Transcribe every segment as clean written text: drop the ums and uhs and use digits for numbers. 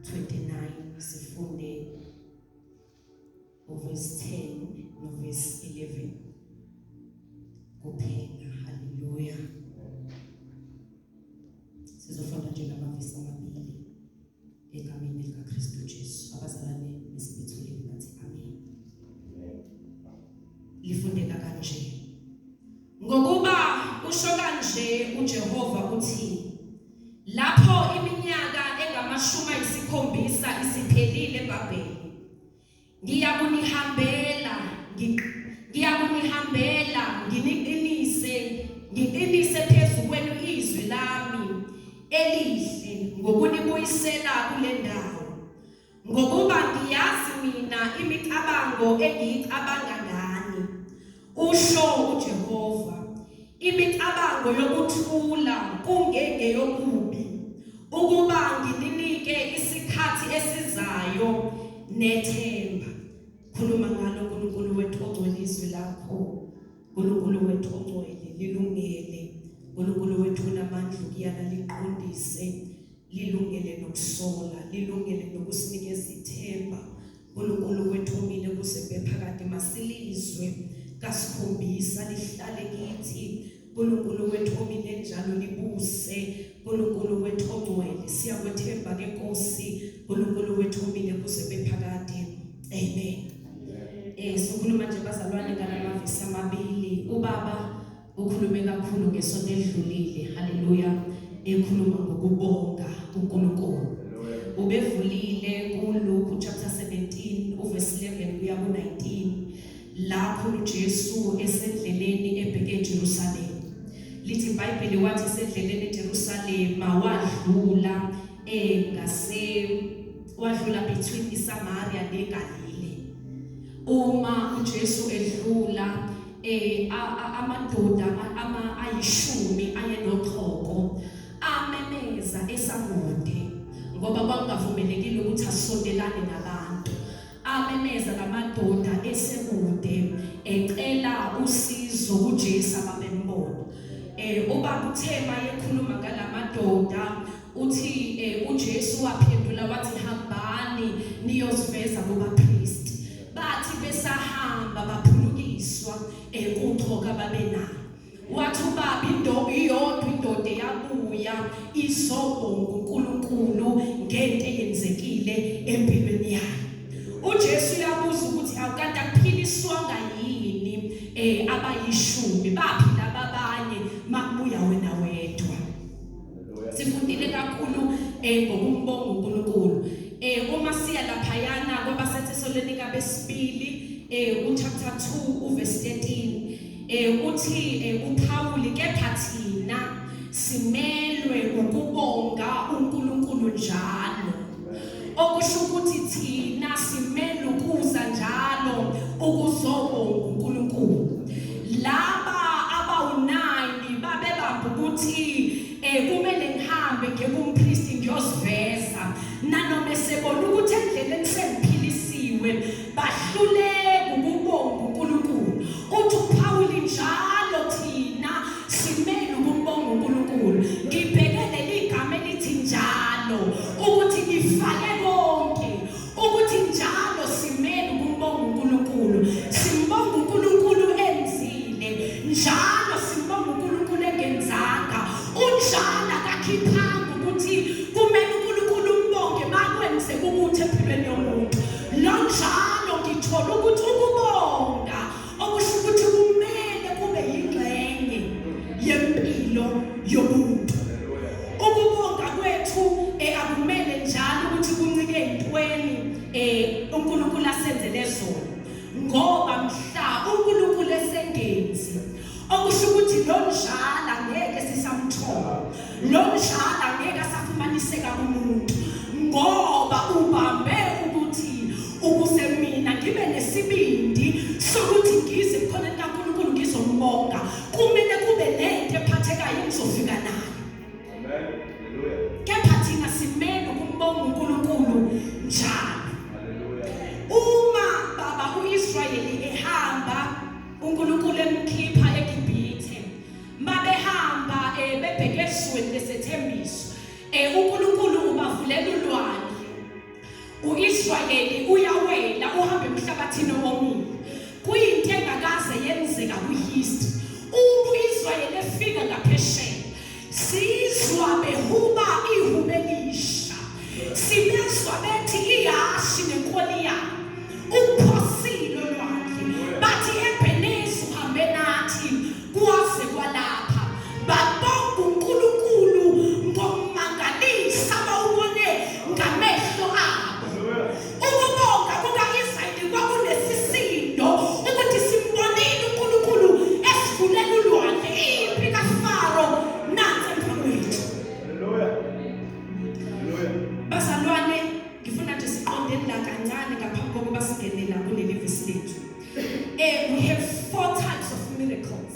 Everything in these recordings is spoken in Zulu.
29, sifunde uverse 10 noverse 11 kuphela. Haleluya. Sizofunda nje lamavesi amabili egameni likaKristu Jesu. Abazalwane besibethulile bathi amen. Lifundeka kanje: Ngokuba usho kanje uJehova uthi, lapho iminyaka engamashumi 7 isiphelile eBhabheli, ngiyakunihambela, ngiyakunihambela, nginiqinise, ngiqinise phezu kwenu izwi lami elihle ngokunibuyisela kule ndawo, ngokuba ngiyazi mina imicabango engiyicabanga ngani, usho uJehova, imicabango yokuthula kungengeyokubi, ukuba ngininike isikhathi esizayo nethemba. Khuluma ngalo, uNkulunkulu wethu ongcwele, izwi lakho, uNkulunkulu wethu ongcwele, lilungele. uNkulunkulu wethu unamandla ukuyala, liqondise, lilungele nokusola, lilungele nokusinikeza ithemba. uNkulunkulu wethu omile kuze kube phakade, masilizwe kasikhombisa, lihlale kithi. uNkulunkulu wethu omile njalo, libuse. uNkulunkulu wethu ongcwele, siyakwethemba ke Nkosi. uNkulunkulu wethu omile kuze kube phakade, amen. Sikhuluma nje bazalwane ngalamavesi amabili. Ubaba ukhulume kakhulu ngesonto elidlulile, haleluya, ekhuluma ngokubonga uNkulunkulu. Ubevulile kuLuke chapter 17 uverse 11 kuya ku-19, lapho uJesu esendleleni ebheke eJerusalem. Lithi iBhayibheli wathi esendleleni eJerusalem wadlula ngase wadlula between iSamaria neGalile. Uma uJesu edlula, amadoda ama ayishumi ayenochoko amemeza esakude, ngoba kwakungavumelekile ukuthi asondelane nabantu. Amemeza lamadoda esekude ecela usizo kuJesu ababembona. Ubaba uthe mayekhuluma ngalamadoda, uthi uJesu waphendula wathi, "Hambani niyoziveza kubapriest." Bathi besahamba baphulukiswa ekuchoka babenalo. Wathi ubaba indoda iyodwa, indoda eyabuya izobonga uNkulunkulu ngento eyenzekile empilweni yayo. UJesu uyabuza ukuthi awukanti akuphiliswanga yini abayishumi? Baphi laba abanye makubuya wena wedwa? Sifundile kakhulu ngokumbonga uNkulunkulu. Uma siya laphayana kwabaseThesalonika besibili, uchapter 2 uverse 13, uthi uPaul, "Kepha thina simelwe ukubonga uNkulunkulu njalo," okusho ukuthi thina simele ukuza njalo ukuzobonga uNkulunkulu. Laba abawu9 babebamba ukuthi kumele ngihambe ngiye kumpristi ngiyoziveza, nanoma esebona ukuthi endleleni sengiphilisiwe, bahluleka ukubonga uNkulunkulu. Uthi uPaul njalo thina simele ukumbonga uNkulunkulu. Ngibheke leli gama elithi njalo ukuthi ngifake konke, ukuthi njalo simele ukumbonga uNkulunkulu. Simbonga uNkulunkulu enzile njalo, simbonga uNkulunkulu engenzanga. Unjalo akakhiphanga ukuthi kumele uNkulunkulu umbonge makwenzeka ukuthi empilweni yomuntu lo njalo. Ngithola ukuthi ukubonga, okusho ukuthi kumele kube yingxenye yempilo yomuntu. Ukubonga kwethu akumele njalo ukuthi kuncike entweni uNkulunkulu asenzele zona, ngoba mhla uNkulunkulu esengenzi, okusho ukuthi lo njala ngeke sisamthola, lo njala ngeke asafumaniseka kumuntu, ngoba ubambe ukuthi ukuze mina ngibe nesibindi sokuthi ngize khona kaNkulunkulu ngizombonga, kumele kube nento ephathekayo engizofika nayo. Amen. Hallelujah. Kepha thina simele ukumbonga uNkulunkulu njalo. Hallelujah. Uma baba uIsrayeli ehamba, uNkulunkulu emkhipha eGibhithe, mabehamba bebheke ezweni lesethembiso, uNkulunkulu ubavulela ulwandle. uIsrayeli uyawela uhamba emhlabathini owomile. Kuyinto engakaze yenzeka kwihistory. Uma uIsrayeli efika ngaphesheya, sizwa behuba ihube elisha. Sibezwa bethi ihashi nenkoliyana uphosile olwandle. Bathi eBhenezi uhambe nathi kwaze kwalapha. Babonga uNkulunkulu ngokumangalisa bawubone ngamehlo abo. Ukubonga kuka-Israyeli kwakunesisindo ukuthi simbonile uNkulunkulu esivulela ulwandle, impi kaFaro nansi emva kwethu. Hallelujah. Hallelujah. Bazalwane, ngifuna nje siqonde la kancane ngaphambi kokuba singene la kuleli vesi lethu. We have four types of miracles.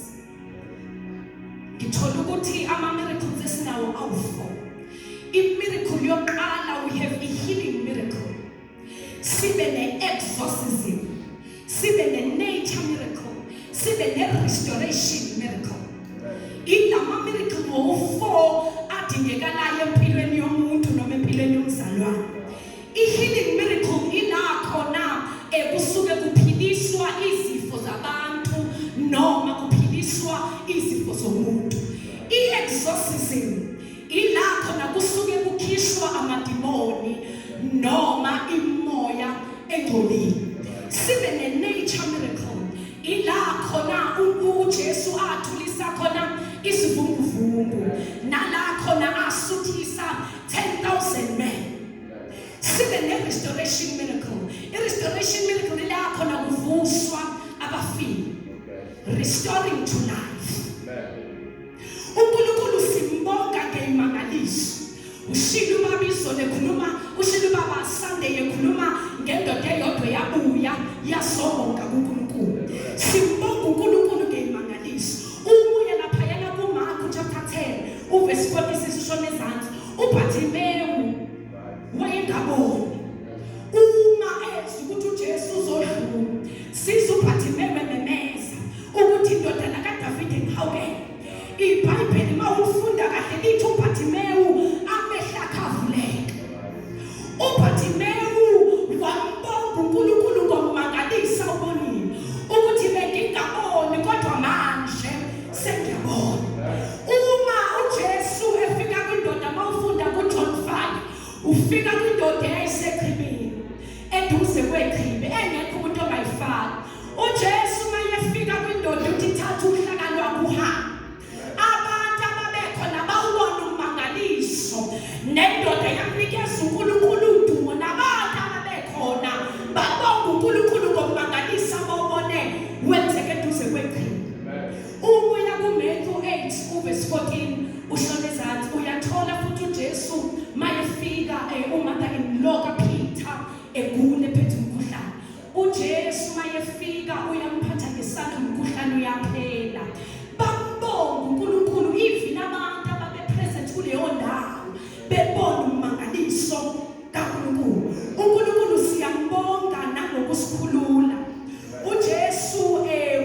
Ngithola ukuthi ama miracles esinawo awu4. I-miracle yokuqala, we have a healing miracle. Sibe ne-exorcism, sibe ne-nature miracle, sibe ne-restoration miracle. Ilama miracle wo4 adingekalayo empilweni yomuntu noma empilweni yomzalwane. I-healing miracle ila khona kusuke kuphiliswa izifo zabantu noma kuphiliswa izifo zomuntu. I-exorcism ila khona kusuke kukhishwa amadimoni noma imoya engcolile. Sibe ne-nature miracle, ila khona uJesu athulisa khona isivunguvungu nala khona asuthisa 10,000 men. Sibe ne-restoration miracle. I-restoration miracle ila khona kuvuswa abafile, restoring to life. UNkulunkulu simbonga ngeyimangaliso. Ushilo ubaba izolo ekhuluma, ushilo ubaba Sunday ekhuluma ngendoda eyodwa yabuya yasobonga kuNkulunkulu. Simbonga uNkulunkulu ngeyimangaliso. Ubuye laphayana kuMark chapter 10 uverse 46 ushona ezansi, uBartimeyu wayengaboni. Uma ezwa ukuthi uJesu uzodlula, siza uBartimeyu ememeza ukuthi, "Indodana kaDavide, ngihawukele." IBhayibheli mawufunda kahle lithi uBartimeyu amehlo akhe avuleka. uBartimeyu wambonga uNkulunkulu ngokumangalisa ubonile ukuthi bengingaboni kodwa manje sengiyabona. Uma uJesu efika kwindoda, mawufunda kuJohn 5, ufika kwindoda eyayisechibini, eduze kwechibi, engekho umuntu ongayifaka. UJesu mayefika kwindoda uthi, "Thatha uhlaka lwakho uhambe." Abantu ababekhona bawubona ummangaliso, nendoda yamnikeza uNkulunkulu udumo, nabantu ababekhona babonga uNkulunkulu ngokumangalisa bawubone wenzeke eduze kwechibi. Ubuya kuMatthew 8 uverse 14 ushona ezansi, uyathola futhi uJesu mayefika umother in law kaPeter egula ephethe umkhuhlane. uJesu mayefika uyamphatha ngesandla, umkhuhlane uyaphela. Bambonga uNkulunkulu even abantu ababe present kuleyo ndawo bebona ummangaliso kaNkulunkulu. uNkulunkulu siyambonga nangokusikhulula. uJesu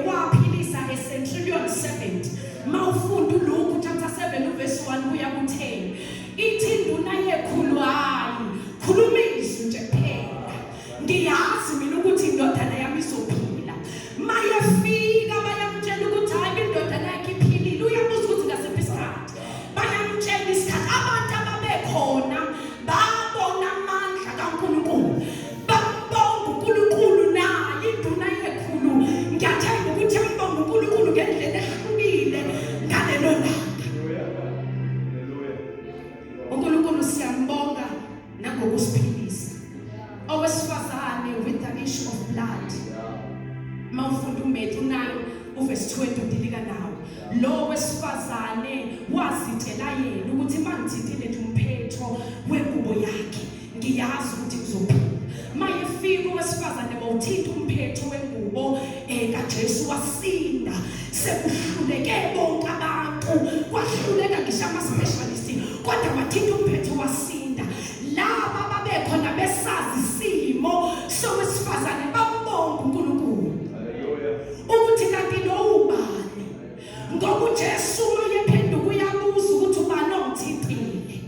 waphilisa a centurion servant. Mawufunda uLuke chapter 7 uverse 1 kuya ku10, ithi induna yekhulu, "Hayi, khuluma izwi nje kuphela, ngiyazi mina ukuthi indodana yami izophila." Mayefika bayamtshela ukuthi hayi, indodana yakhe iphilile. Uyabuza ukuthi ngasiphi isikhathi, bayamtshela isikhathi. Abantu ababekhona babona amandla kaNkulunkulu, bambonga uNkulunkulu. Naye induna yekhulu ngiyathemba ukuthi yambonga uNkulunkulu ngendlela ehlukile ngalelo langa. Hallelujah. uNkulunkulu siyambonga nangokusiphilisa. Owesifazane with the issue of blood, mawufunda uMatthew 9 uverse 20 udilika nawo, lo wesifazane wazitshela yena ukuthi mangithintile nje umphetho wengubo yakhe, ngiyazi ukuthi ngizophila. Mayefika owesifazane wawuthinta umphetho wengubo kaJesu, wasinda. Sekuhluleke bonke abantu, kwahluleka ngisho ama-specialist, kodwa wathinta umphetho wasinda. Laba babekhona besazi isimo sowesifazane bambonga uNkulunkulu Hallelujah. ukuthi kanti lo ubani, ngoba uJesu mayephenduka uyabuza ukuthi ubani ongithintile.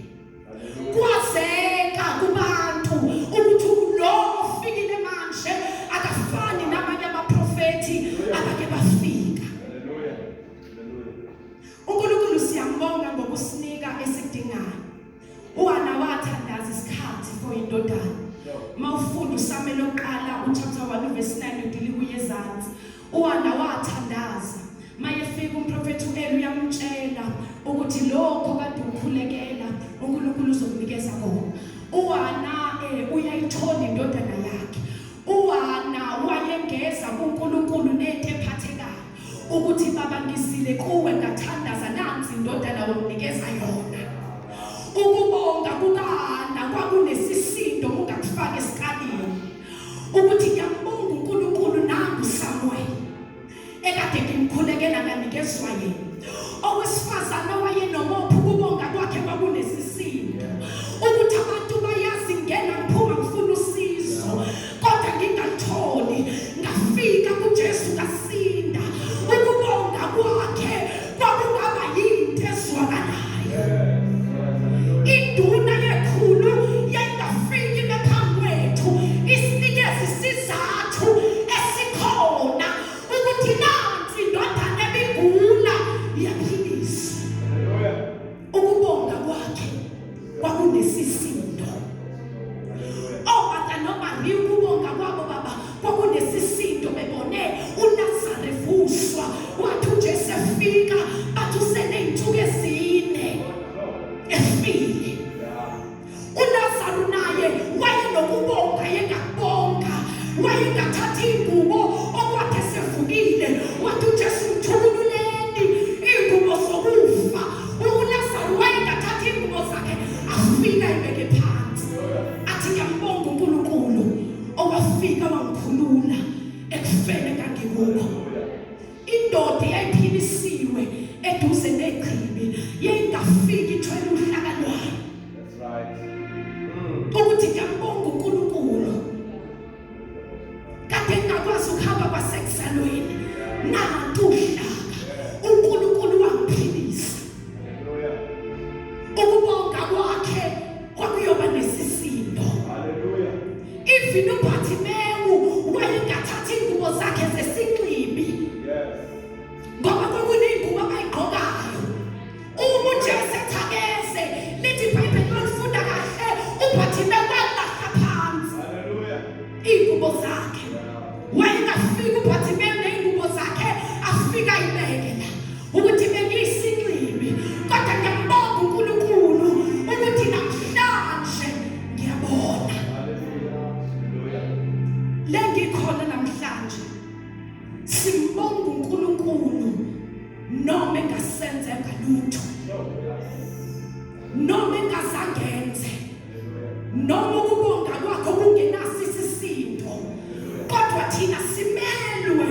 Hallelujah. Kwazeka kubantu ukuthi lo indodana. Mawufunda uSamuel oqala uchapter 1 verse 9 udili kuyezansi. uHana wathandaza. Mayefika umprofethi uEli uyamtshela ukuthi lokho kade ukhulekela uNkulunkulu uzokunikeza kona. uHana uyayithola indodana yakhe. uHana wayengeza kuNkulunkulu nento ephathekayo ukuthi baba ngizile kuwe ngathandaza nansi indodana wamnikeza yona. Ukubonga kukaHana kwakunesisindo ungakufaka esikalini ukuthi ngiyambonga uNkulunkulu nangu Samuel ekade ngimkhulekela nganikezwa yena. Owesifazane wayenomopho ukubonga kwakhe kwakunesisindo ukuthi abantu bayazi ngena ngiphuma ngifuna usizo kodwa ngingalutholi, ngafika kuJesu ngasinda. Ukubonga kwakhe kwakungaba yinto ezwakalayo. Induna yekhulu yayingafiki ime phambi kwethu isinikeze isizathu esikhona ukuthi nansi indodana ebigula iyaphiliswa. Hallelujah. Ukubonga kwakhe kwakunesisindo. Hallelujah. OMartha noMaria ukubonga kwabo baba kwakunesisindo, bebone uLazarus evuswa. Wathi uJesu efika bathi useney'nsuku ezine efile. uLazarus naye wayenokubonga, yengakubonga wayengathatha iy'ngubo okwathi esevukile wathi uJesu mthukululeni iy'ngubo zokufa. uLazarus wayengathatha iy'ngubo zakhe afika ibeke phansi athi ngiyambonga uNkulunkulu owafika wangikhulula ekufeni engangikukho. Indoda eyayiphilisiwe eduze nechibi yayingafiki ithwele uhlaka lwayo That's right. Ukuthi ngiyambonga uNkulunkulu kade ngingakwazi ukuhamba kwasekuzalweni, nantu uhlaka uNkulunkulu wangiphilisa. Hallelujah. Ukubonga kwakhe kwakuyoba nesisindo. Hallelujah. Even uBartimewu wayengathatha ingubo zakhe zesinxibi ngoba kwakuney'ngubo abayigqokayo. Uma uJesu ethakeze lithi iBhayibheli malifunda kahle uBartimewu walahla phansi Hallelujah. iy'ngubo zakhe. Wayengafika uBartimewu ney'ngubo zakhe afika ayibeke la ukuthi bengiyisinxibi kodwa ngiyambonga uNkulunkulu ukuthi namhlanje ngiyabona. Hallelujah. Hallelujah. Le ngikhona namhlanje simbonga uNkulunkulu noma engasenze ngalutho, noma engazangenze, noma ukubonga kwakho kungenaso isisindo, kodwa thina simelwe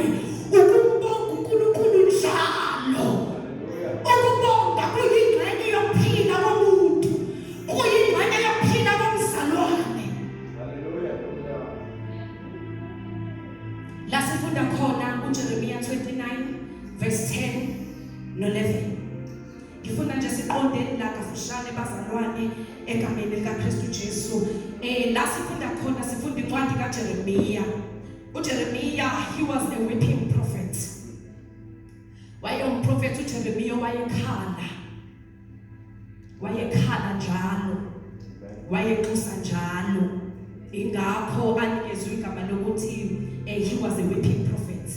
ukumbonga uNkulunkulu njalo. Ukubonga kuyingxenye yokuphila komuntu, kuyingxenye yokuphila komzalwane. Hallelujah. La sifunda khona uJeremiah 29 verse 10 no-11. Ngifuna nje siqonde la kafushane bazalwane egameni likaKristu Jesu. La sifunda khona sifunda incwadi kaJeremiah. uJeremiah, he was a weeping prophet. Wayengumprofeti uJeremiah, wayekhala, wayekhala njalo, wayenxusa njalo, ingakho anikezwe igama lokuthi he was a weeping prophet.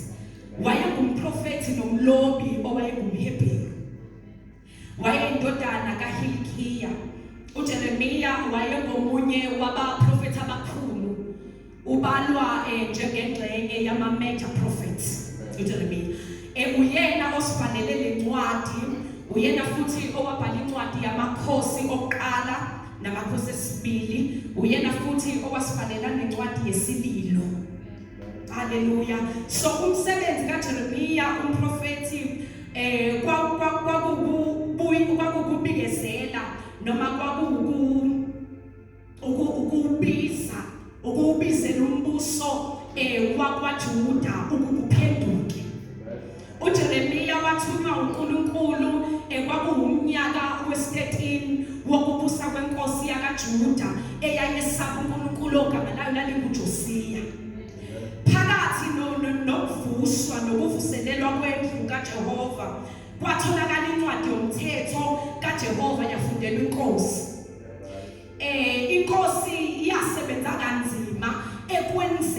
Wayengumprofeti nomlobi owayengumHebheru, wayeyindodana kaHilkiya. uJeremiah wayengomunye wabaprofeti abakhulu, ubalwa njengengxenye yama major prophets uJeremiah. Uyena osibhalele lencwadi, uyena futhi owabhala incwadi yamakhosi okuqala namakhosi esibili, uyena futhi owasibhalela nencwadi yesililo. Haleluya. So umsebenzi kaJeremiah umprofeti kwakukubikezela noma kwakuku ukubiza ukubizela umbuso wakwaJuda ukuphenduke. uJeremiah wathunywa uNkulunkulu, kwakuwumnyaka wesi-13 wokubusa kwenkosi yakaJuda eyayesaba uNkulunkulu ogama layo lalinguJosiya. Phakathi nokuvuswa nokuvuselelwa kwendlu kaJehova kwatholakala incwadi yomthetho kaJehova yafundelwa inkosi. Inkosi yase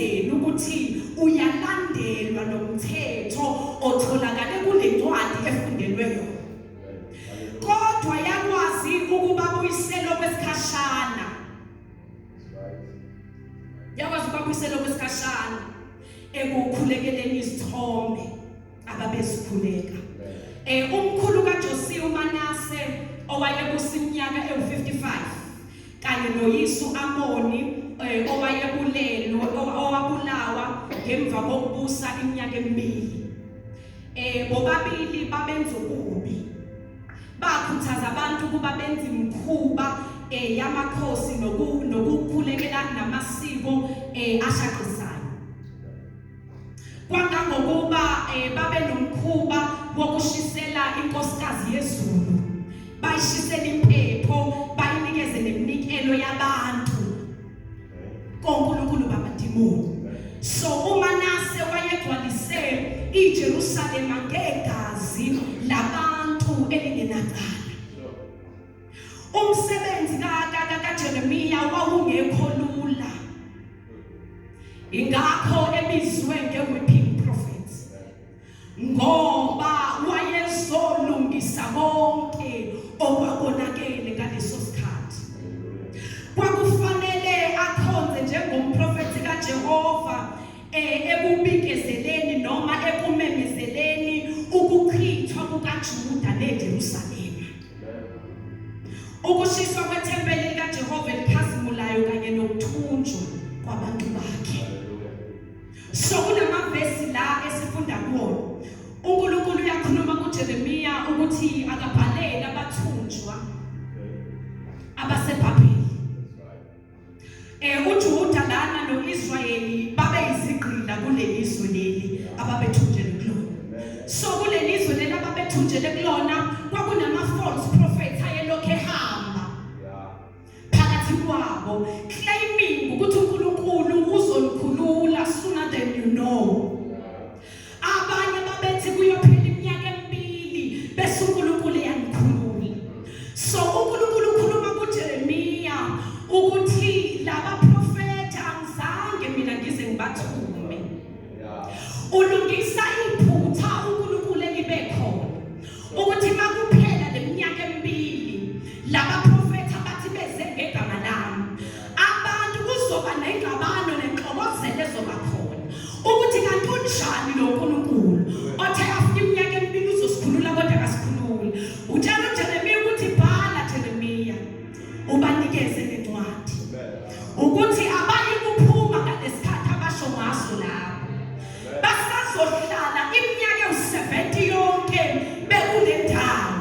ekwenzeni ukuthi uyalandelwa lo mthetho otholakale kule ncwadi efundelwe yona. Kodwa yakwazi ukubabuyisela okwesikhashana. Yakwazi ukubabuyisela okwesikhashana ekukhulekeleni izithombe ababezikhuleka. Umkhulu kaJosiya uManase owayebusa iminyaka ewu-55 kanye noyise u-Amoni owayebulelwe owabulawa ngemva kokubusa iminyaka emibili. Bobabili babenza okubi. Bakhuthaza abantu ukuba benze imikhuba yamakhosi nokukhulekela namasiko ashaqisayo. Kwangangokuba babe nomkhuba wokushisela inkosikazi yezulu, bayishisele impepho, bayinikeze neminikelo yabantu konkulunkulu bamadimoni. So uManase wayegcwalise iJerusalema ngegazi labantu elingenacala. Umsebenzi kaJeremiya wawungekho lula. Ingakho ebizwe nge-weeping prophet. Ngoba wayezolungisa konke okwakonakele ngaleso sikhathi. Kwakufanele akhonze njengomprofethi kaJehova ekubikezeleni noma ekumemezeleni ukuchithwa kukaJuda neJerusalema. Ukushiswa kwethempeli likaJehova elikhazimulayo kanye nokuthunjwa kwabantu bakhe. So kunamavesi la esifunda kuwona. uNkulunkulu uyakhuluma kuJeremiya ukuthi akabhalele abathunjwa abaseBhabheli. UJuda lana noIsrayeli babeyizigqila kuleli zwe leli ababethunjelwe kulona. So kuleli zwe leli ababethunjelwe kulona kwakunama false prophets ayelokhu ehamba phakathi kwabo claiming ukuthi uNkulunkulu uzonikhulula sooner than you know. Abanye babethi kuyophela iminyaka emibili bese uNkulunkulu eyanikhulula. So uNkulunkulu ukhuluma kuJeremiya ukuthi laba profeta angizange mina ngize ngibathume. Ulungisa iphutha uNkulunkulu elibe khona. Ukuthi makuphela leminyaka emibili laba profeta bathi beze ngegama lami. Abantu kuzoba nengxabano nenxokozelo ezoba khona ukuthi kanti unjani lo Nkulunkulu othe afika iminyaka emibili uzosikhulula kodwa akasikhululi. Utshela uJeremiya ukuthi bhala Jeremiya ubanikeze lencwadi ukuthi abayi kuphuma ngalesikhathi abasho ngaso lapho basazohlala iminyaka ewu-70 yonke bekule ndawo.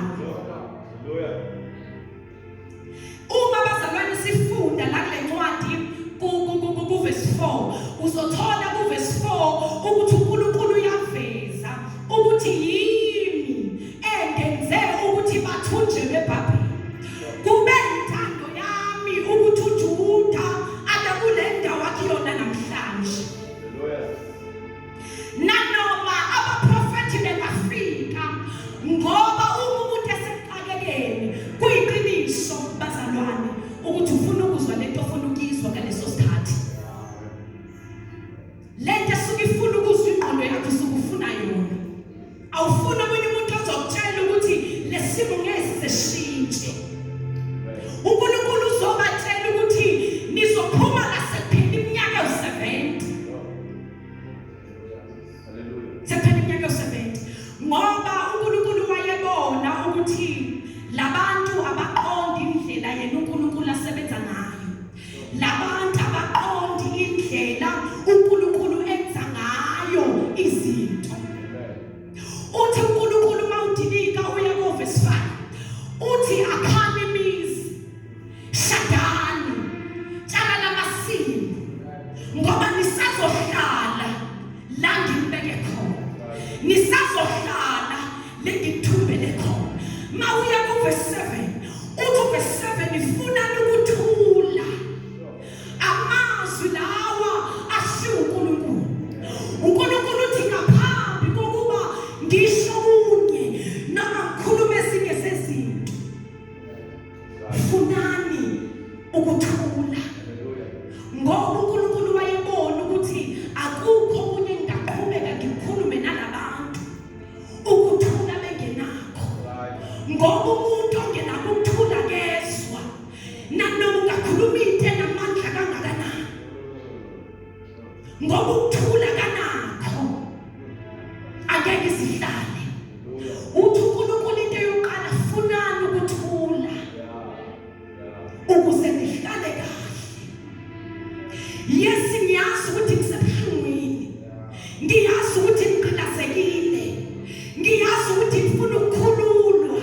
Uma bazalwane sifunda la kule ncwadi kuvesi 4 uzothola kuvesi 4 ukuthi uNkulunkulu uyaveza ukuthi yimi engenze ukuthi bathunjelwe eBhabheli. Kube intando yami ukuthi uJuda abe kule ndawo akuyona namhlanje. Nanoma abaprofethi bengafika ngoba uma umuntu esekuxakekeni kuyiqiniso bazalwane ukuthi ufuna ukuzwa lento ofuna ukuyizwa ngaleso sikhathi. Ngoba ukuthula kanakho angeke sihlale. Uthi uNkulunkulu into yokuqala, funani ukuthula ukuze nihlale kahle. Yes, ngiyazi ukuthi ngisebuhlungwini, ngiyazi ukuthi ngigqilazekile, ngiyazi ukuthi ngifuna ukukhululwa,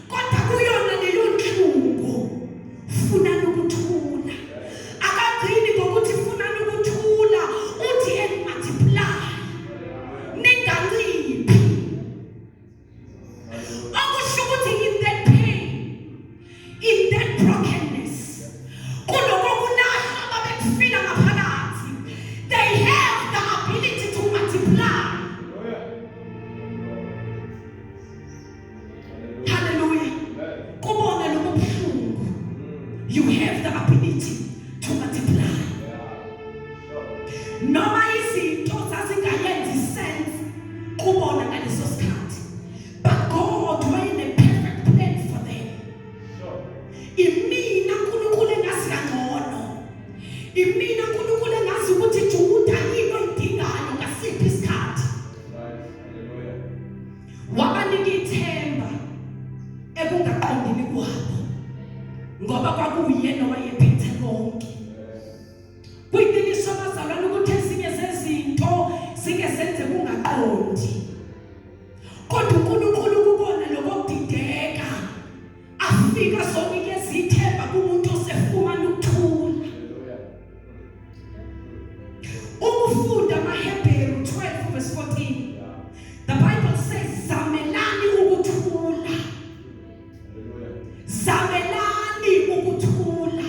kodwa kuyona leyo nhlungu funani ukuthula. Akagcini ngokuthi funani ukuthula, uthi and multiply, ninganciphi. Okusho ukuthi in that pain, in that brokenness, kulokokulahla ababekufila ngaphakathi, they have the ability to multiply. Hallelujah. Kubona lobo buhlungu, you have the ability to multiply. Noma izinto zazingayenzi sense kubona ngaleso sikhathi, but God wayene perfect plan for them. Imina uNkulunkulu engazi kangcono, imina uNkulunkulu engazi ukuthi Juda yini oyidingayo ngasiphi isikhathi. Wabanika ithemba ekungaqondini kwabo, ngoba kwakuyena owayephethe konke. Kuyiqiniso bazalwane ukuthi ezinye zezinto sike senze kungaqondi, kodwa uNkulunkulu kubona lokudideka afika sonikeza ithemba kumuntu osefumana ukuthula. Uma ufunda amaHebheru 12 verse 14, the Bible says, "Zamelani ukuthula, zamelani ukuthula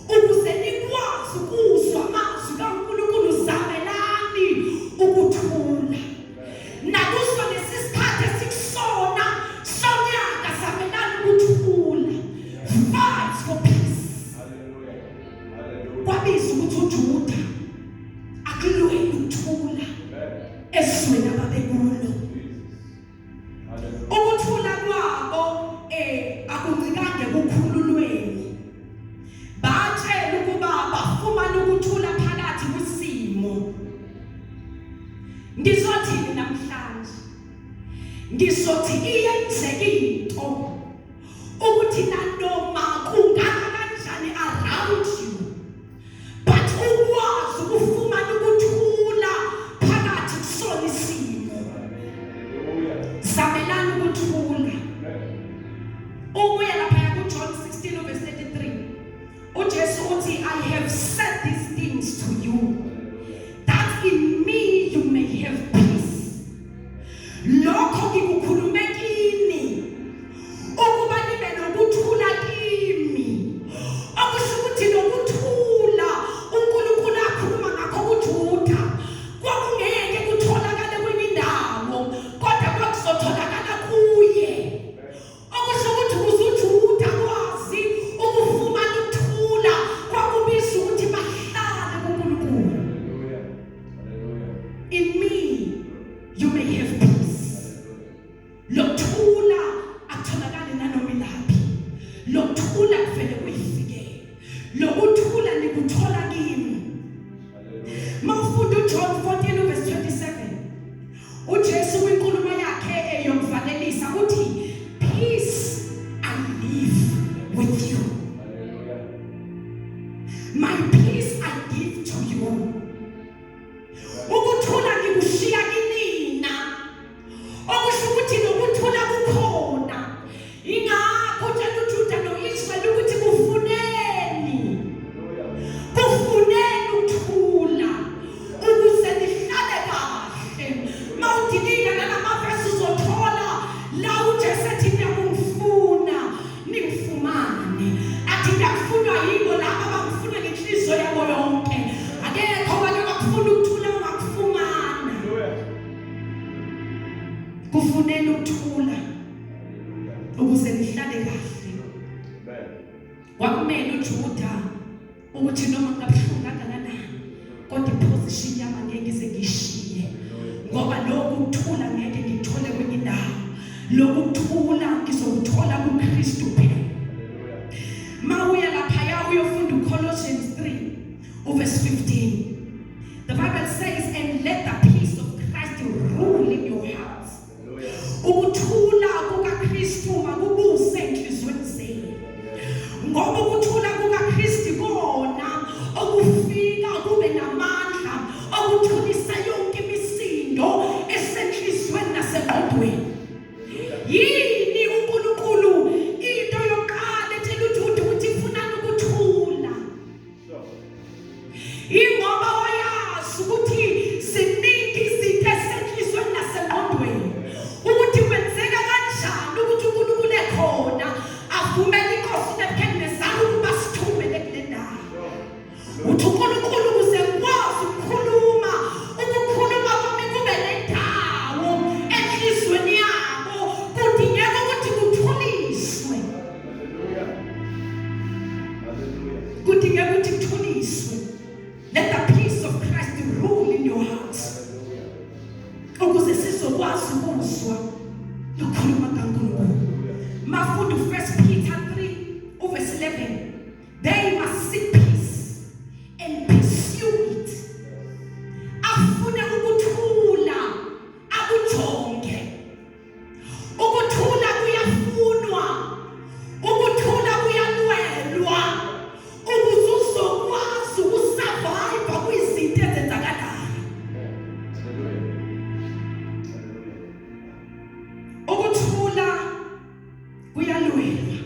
ukuze nikwazi ukuzwa amazwi kaNkulunkulu. Zamelani ukuthula." Nakuso lesi sikhathi esikusona sonyaka, zamelani ukuthula, fight for peace. Kwabiza ukuthi uJuda akulwele ukuthula ezweni ababekulo. Ukuthula kwabo akuncikanga kukhululweni. Batshela ukuba bafumana ukuthula phakathi kwisimo. Ngizothini namhlanje? Ngizothi iyenzeka into ukuthi nanoma kungaka kanjani around you, but ukwazi ukufumana ukuthula phakathi kusona isimo. Zamelani ukuthula. Ubuya lapha kuJohn 16 verse 33, uJesu uthi, "I have said these things to you that in me you may have peace." Lokho ngikukhulume kini ukuba nibe nokuthula kimi. Okusho ukuthi nokuthula uNkulunkulu akhuluma ngakho kuJuda kwakungeke kutholakale kwenye indawo, kodwa kwakuzotholakala kuye. Okusho ukuthi ukuze uJuda kwazi ukufumana ukuthula, kwakubiza ukuthi bahlale kuNkulunkulu. In me you may have peace. Lokuthula akutholakali nanoma ilaphi, lokuthula kuvele kuyifikele, lokuthula nikuthola kimi. Mawufunda uJohn 14 verse 27, uJesu kwinkulumo yakhe eyokuvalelisa uthi, "Peace I leave with you, my peace I give to you." Ukuthula ngikushiya kinina. Okusho ukuthi nokuthula kukhona. Ingakho utshela uJuda noIsrayeli ukuthi kufuneni, kufuneni ukuthula ukuze nihlale kahle. Mawudilika nalamavesi, uzothola la uJesu ethi, "Niyakungifuna ningifumane." Athi, "Ngiyakufunwa yibo laba abangifuna ngenhliziyo yabo yonke." Akekho wake wakufuna ukuthula ungakufumana. Kufuneni ukuthula ukuze nihlale kahle. Kwakumele uJuda ukuthi noma kungabuhlungu kangakanani, kodwa iposition yami angeke ngize ngishiye, ngoba lokhu ukuthula ngeke ngikuthole kwenye indawo, lokhu kuthula ngizokuthola kuKristu kuphela. Mawuya laphaya uyofunda uColossians 3 uverse 15, the Bible Uthulisa yonke imisindo esenhliziyweni nasengqondweni. Yini uNkulunkulu into yokuqala etshela uJuda ukuthi funani ukuthula? Ingoba wayazi ukuthi ziningi izinto ezisenhliziyweni nasengqondweni, ukuthi kwenzeka kanjani ukuthi uNkulunkulu ekhona avumele inkosi uNebuchadnezzar ukuba sithumele kule ndawo. Uthi uNkulunkulu ukuze ngikwazi ukukhuluma, ukukhuluma kwami kube nendawo enhliziyweni yabo, kudingeka ukuthi kuthuliswe. Kudingeka ukuthi kuthuliswe. Let the peace of Christ rule in your hearts. Ukuze sizokwazi ukuzwa lokhuluma kaNkulunkulu. Mafunda u1 Peter 3 uverse 11. They must seek peace and pursue it. Afune ukuthula, akujonge. Ukuthula kuyafunwa. Ukuthula kuyalwelwa ukuze uzokwazi ukusurvive kwizinto ezenzakalayo. Ukuthula kuyalwelwa.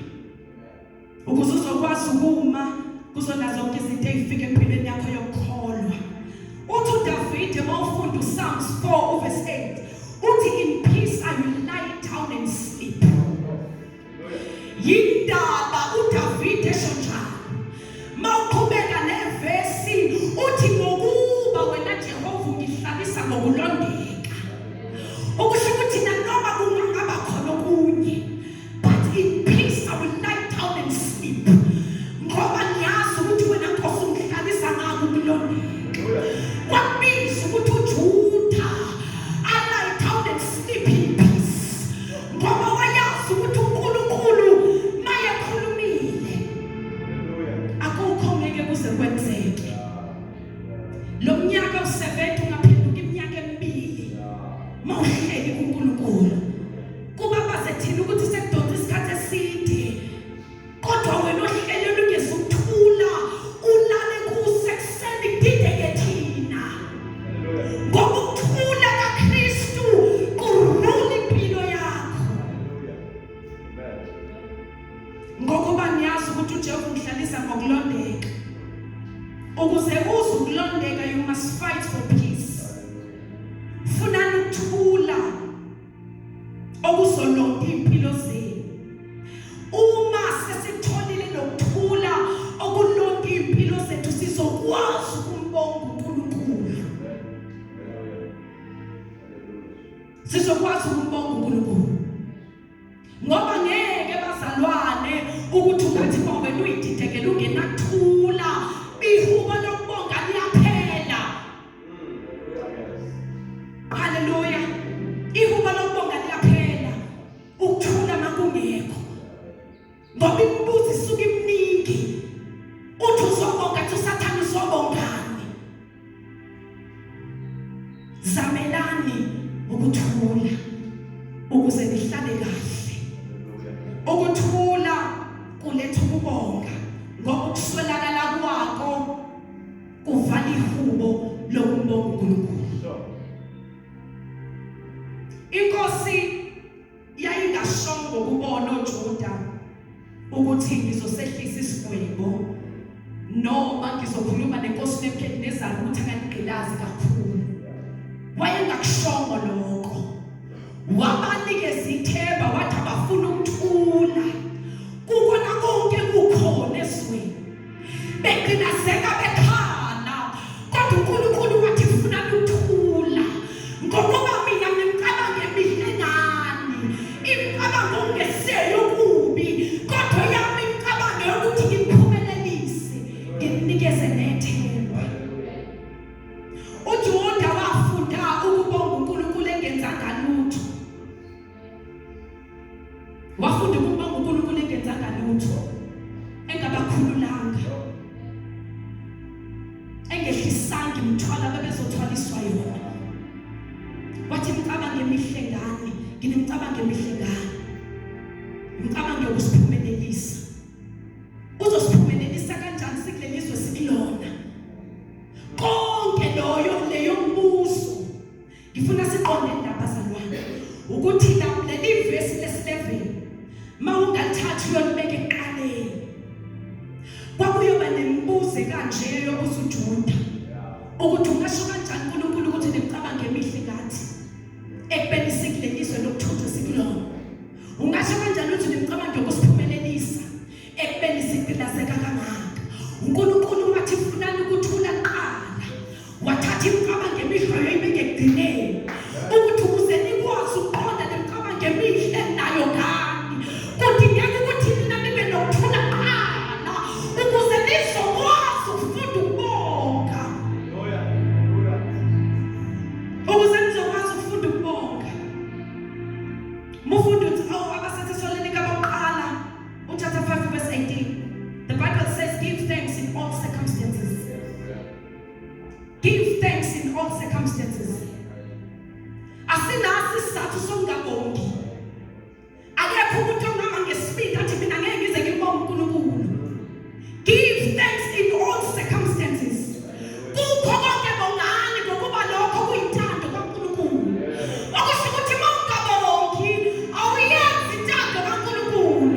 Ukuze uzokwazi ukuma kuzona zonke izinto ezifika empilweni yakho yokukholwa. Uthi uDavide mawufunda uPsalms 4 uverse 8 uthi, in peace I will lie down and sleep. Yindaba uDavide esho njalo. Mawuqhubeka nevesi uthi, ngokuba wena Jehova ungihlalisa ngokulondeka. Okusho ukuthi nanoma kungangaba khona okunye, but in peace I will lie down and sleep, ngoba ngiyazi ukuthi wena Nkosi ungihlalisa ngako ukulondeka. Kwakubiza ukuthi uJuda alie down and sleep in peace, ngoba wayazi ukuthi uNkulunkulu mayekhulumile akukho ngeke kuze kwenzeke. Lo mnyaka u70 ungaphenduka iminyaka emibili mawuhleli kuNkulunkulu. Kuba baze thina ukuthi sekudonsa isikhathi eside, kodwa wena ohlelele ungezukuthula ulale kuse kuseni kudideke thina, ngoba ukuthula kaKristu kurula impilo yakho. Ngokuba niyazi ukuthi uJehova ungihlalisa ngokulondeka. Ukuze uze ukulondeka, you must fight for peace. Funani ukuthula okuzolonda impilo zenu. Uma sesitholile lokuthula okulonda impilo zethu, sizokwazi ukumbonga uNkulunkulu, sizokwazi ukumbonga uNkulunkulu, ngoba ngeke bazalwane ukuthi ungathi wena uyididekela ungenakuthula, ihubo lokubonga liyaphela. Haleluya, ihubo lokubonga liyaphela ukuthula makungekho, ngoba imibuzo isuka iminingi. Uthi uzobonga, athi uSathane uzobongani? Zamelani ukuthula ukuze nihlale kahle. Ukuthula kuletha ukubonga, ngoba ukuswelakala kwako kuvala ihubo lokumbonga uNkulunkulu. Inkosi yayingashongo kubona oJuda ukuthi ngizosehlisa isigwebo noma ngizokhuluma nenkosi Nebuchadnezzar ukuthi akanigqilazi kakhulu. Wayengakushongo lokho. Wabanikeza ithemba, wathi abafuna ukuthula kukona konke kukhona ezweni, begqilazeka bekhala, kodwa uNkulunkulu wathi funa ukuthula, ngokuba mina ngimicabango emihle ngani, imicabango ongesiyo yokubi, kodwa yami imicabango yokuthi ngiphumelelise, nginikeze nethemba. UJuda wafunda ukubonga uNkulunkulu engenzanga lutho. Wafunda ukubonga uNkulunkulu engenzanga lutho, engabakhululanga, engehlisanga imithwalo abebezothwaliswa yona. Wathi imicabango emihle ngani, nginemicabango emihle ngani, imicabango yokusiphumelelisa. Uzosiphumelelisa kanjani sikulelizwe sikulona? Konke loyo leyo. Ngifuna siqonde indaba zalwane ukuthi la leli verse lesi-11 mawungalithathi uyolibeka ekuqaleni, kwakuyoba nemibuzo kanje yokuthi uJuda ukuthi ungasho kanjani uNkulunkulu ukuthi nemicabango emihle ngathi ekubeni sikulelizwe lokuthutha sikulona. Ungasho kanjani ukuthi nemicabango yokusiphumelelisa ekubeni sigqilazeka kangaka? UNkulunkulu wathi funani ukuthula kuqala, wathatha imicabango emihle yoyibeka ekugcineni ukuthi ukuze nikwazi ukuqonda lemicabango emihle eninayo ngani, kudingeka ukuthi nina nibe nokuthula kuqala ukuze nizokwazi ukufunda ukubonga. Hallelujah. Hallelujah. Ukuze nizokwazi ukufunda ukubonga. Mufunda uthi oh abaseThesalonika bokuqala chapter 5 verse 18, the Bible says, "Give thanks in all circumstances." Give thanks in all circumstances. Asinaso isizathu sokungabongi. Akekho umuntu ongama ngesibindi athi mina ngeke ngize ngibonge uNkulunkulu. Give thanks in all circumstances. Kukho konke bongani, ngokuba lokho kuyintando kaNkulunkulu. Okusho ukuthi uma ungabongi awuyenzi intando kaNkulunkulu.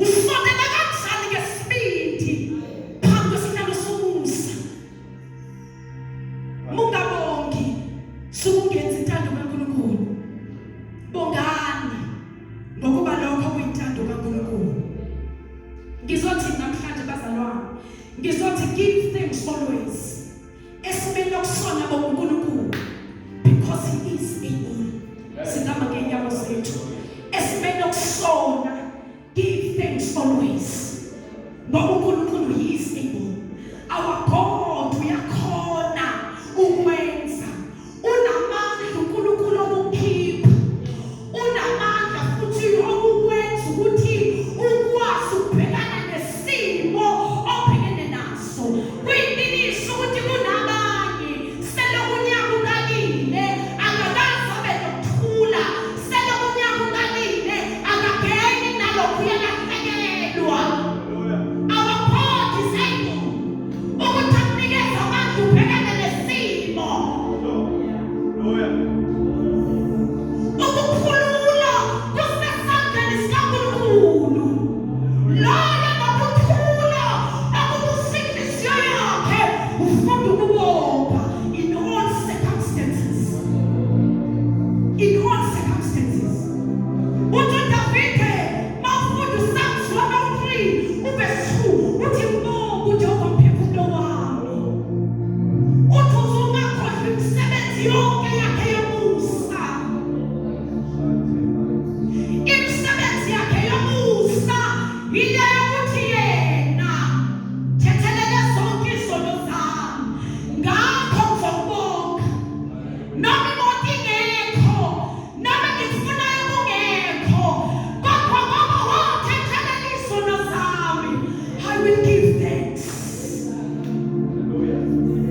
Usondela kanjani ngesibindi phambi kwesihlalo somusa? Mungabongi sukungenza intando kaNkulunkulu. Bongani ngokuba lokho kuyintando kaNkulunkulu. Ngizothi namhlanje bazalwane, ngizothi give thanks always. Esimeni okusona boNkulunkulu, because he is able. Singama ngeenyawo zethu. Esimeni okusona, give thanks always, ngoba uNkulunkulu, he is able. Our God uyakhona ukwenza. Unamandla uNkulunkulu okukhipha, unamandla futhi okukwenza ukuthi ukwazi ukubhekana nesimo obhekene naso. Kuyiqiniso ukuthi kunabanye selokhu unyaka uqalile akakaze abe nokuthula, selokhu unyaka uqalile akangeni nalokhu, uyalahlekelwa. Hallelujah. Our God is able ukuthi akunikeze amandla ubhekane nesimo. Hallelujah. Ukukhulula kusesandleni sikaNkulunkulu. Loyo nokuthula okubusa inhliziyo yakhe ufunda ukubonga in all circumstances. In all circumstances. Uthi uDavide mawufunda uPsalms 103 uverse 2, uthi mbonga uJehova mphefumulo wami. Uthi uzungakhohlwa imisebenzi yonke yakhe yomusa. Imisebenzi yakhe yomusa ile yokuthi yena thethelele zonke izono zami. Ngakho ngizokubonga noma imoto ingekho, noma ngikufunayo kungekho, kodwa ngoba wathethelela izono zami, I will give thanks. Hallelujah.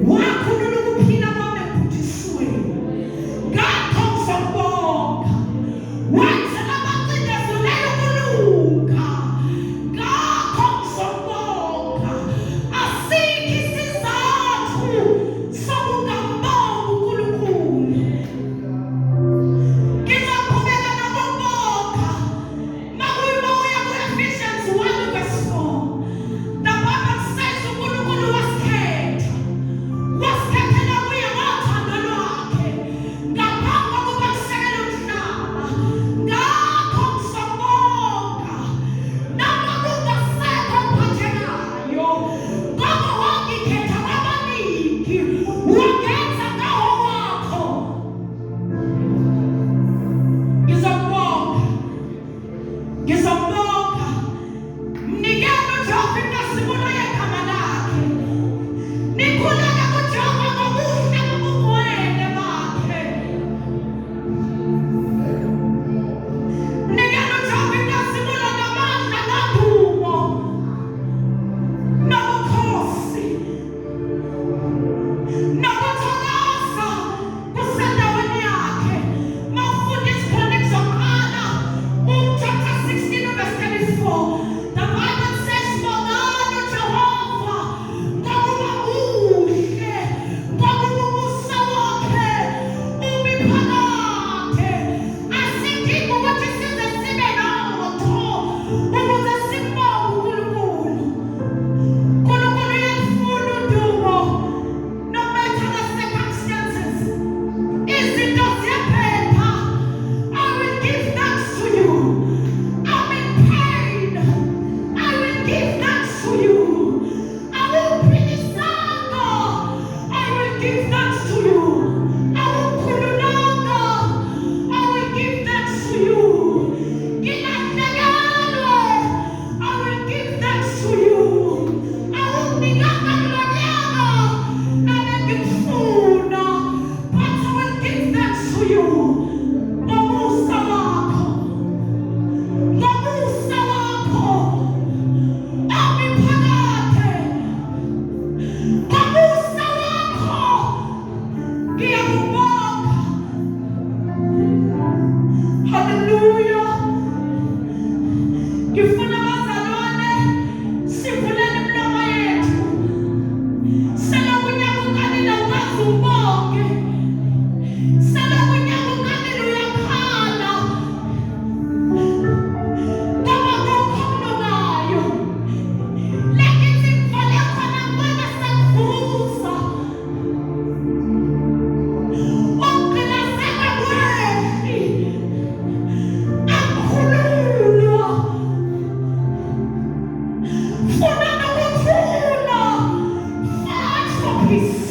Wakhulula ukuphila kwami ekubhujisweni, ngakho ngizokubonga. Wenzela abacindezelweyo ukulunga, ngakho ngizokubonga. Asikho isizathu sokungambonga uNkulunkulu. Ngizoqhubeka nokubonga. Makuyima uya ku-Ephesians 1 verse 4, the Bible says uNkulunkulu wasikhetha, wasikhethela kuye ngothando lwakhe ngaphambi kokuba kusekele umhlaba. Ngakho ngizobonga noma kungasekho okuphathekayo, ngoba wangikhetha kwabaningi, wangenza ngawo wakho. Ngizokubonga, ngizokubonga. Mnikele uJehova inkazimulo yegama lakhe. Nikhuleke kuJehova ngobuhle nobungcwele bakhe. Mnikele uJehova inkazimulo namandla nodumo nobukhosi nokuthokoza kusendaweni yakhe. Mawufunda izikhroniki zokuqala chapter 16 verse 34, the Bible says bongani uJehova ngokuba muhle. peace.